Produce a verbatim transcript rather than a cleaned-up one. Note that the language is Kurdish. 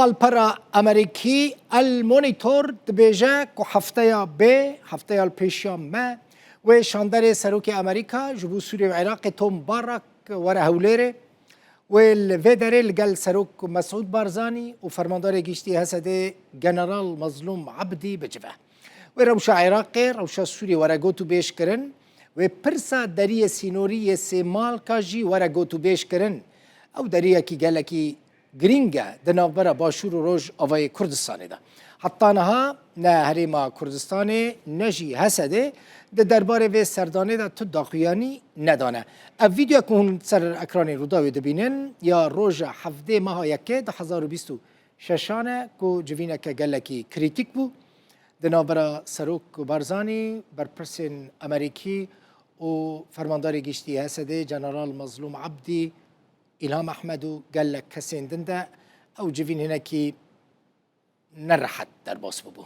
Alpera Amerîkî El Monitor dibêje ku hefteya bê, hefteya li pêşiya me, wê şanderê serokê Amerîka ji bo Sûriyê û Iraqê Tom Barak were Hewlêrê. Wê li vê derê li gel Serok Mesûd Barzanî û Fermandarê Giştî H S D'ê General Mazlûm Ebdî bicive. Wê rewşa Iraqê, rewşa Sûriyê were gotûbêj kirin. Wê pirsa deriyê sînorî yê Sêmalka jî were gotûbêj kirin. Ew deriyekî gelekî girîng e di navbera Başûr û Rojavayê Kurdistanê de. Heta niha ne Herêma Kurdistanê ne jî H S D'ê di derbarê vê serdanê de tu daxuyanî nedane. Ev vîdyoya ku hûn ser ekranê Rûdawê dibînin ya roja hevdê meha yekê du hezar û bîst û şeşan e ku civîneke gelekî krîtîk bû di navbera Serok Barzanî, berpirsên Amerîkî û Fermandarê Giştî H S D'ê General Mazlûm Ebdî, Îlham Ehmed û gelek kesên din de. Ew civîn hinekî nerehet derbas bûbû.